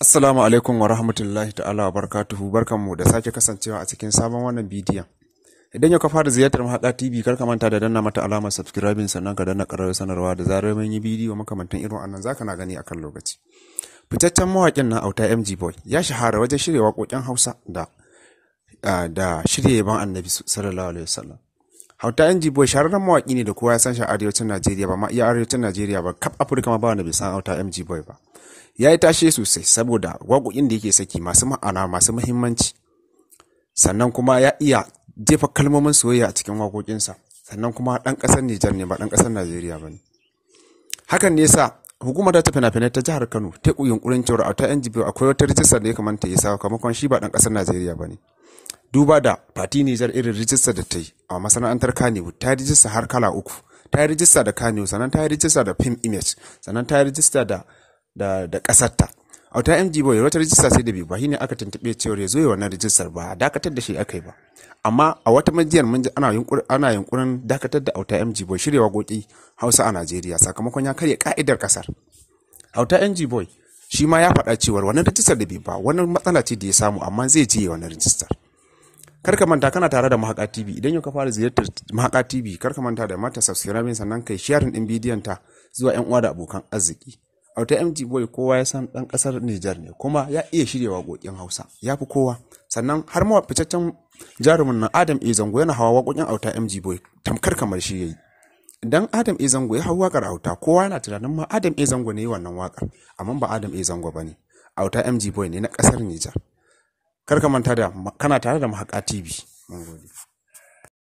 Assalamu alaikum wa rahmatullahi ta'ala wa barakatuhu, barkanmu da sake kasancewa a cikin sabon wannan bidiyon. Idan yau ka fara ziyartar Mahaɗa TV, kar ka manta da danna mata alamar subscribing, sannan ka danna ƙararrawar sanarwa. Da zarar mun yi bidiyo makamantan irin wannan, zaka na gani akan lokaci. Fitaccen mawaƙin na Auta MG Boy ya shahara wajen shirya waƙoƙin Hausa da shirya yabon Annabi sallallahu alaihi wasallam. Auta MG Boy shahararren mawaƙi ne da kowa ya san shi a arewacin Najeriya, ba ma iya arewacin Najeriya ba, kaf Afirka ma ba wanda bai san Auta MG Boy ba. Ya yi tashe sosai saboda waƙoƙin da yake saki masu ma'ana, masu muhimmanci. Sannan kuma ya iya jefa kalmomin soyayya a cikin waƙoƙinsa. Sannan kuma ɗan ƙasar Nijar ne, ba ɗan ƙasar Najeriya ba ne. Hakan ne yasa hukumar ta fina-finai ta jihar Kano ta yunƙurin cewar Auta MG Boy akwai wata rijistar da ya kamata ya sakamakon shi ba ɗan ƙasar Najeriya ba ne. Duba da Fati Nijar irin rijistar da ta yi a masana'antar Kannywood, ta yi rijista har kala uku. Ta yi rijista da Kannywood, sannan ta yi rijista da Film Image, sannan ta yi rijista da ƙasarta. Auta MG Boy wata rijista sai da bai ba, shine aka tuntuɓe cewar ya zo ya wannan rijistar, ba dakatar da shi aka yi ba. Amma a wata majiyar mun ji ana yunkurin dakatar da Auta MG Boy shirya waƙoƙi Hausa a Najeriya sakamakon ya karya ka'idar ƙasar. Auta MG Boy shi ma ya faɗa cewar wannan rijistar da bai ba wani matsala ce da ya samu, amma zai je wannan rijistar. Kar ka manta kana tare da Mahaƙa TV. Idan yau ka fara ziyartar Mahaƙa TV, kar ka manta da mata subscribing, sannan kai sharing ɗin bidiyon ta zuwa 'yan uwa da abokan arziki. Auta MG Boy kowa ya san ɗan ƙasar Nijar ne, kuma ya iya shirya waƙoƙin Hausa, ya fi kowa. Sannan har ma fitaccen jarumin nan Adam A Zango yana hawa waƙoƙin Auta MG Boy tamkar kamar shi yayi. Idan Adam A Zango ya hau waƙar Auta, kowa yana tunanin ma Adam A Zango ne wannan waƙar, amma ba Adam A Zango ba ne. Auta MG Boy ne na ƙasar Nijar. Kar ka manta da kana tare da Mahaƙa TV. Mun gode.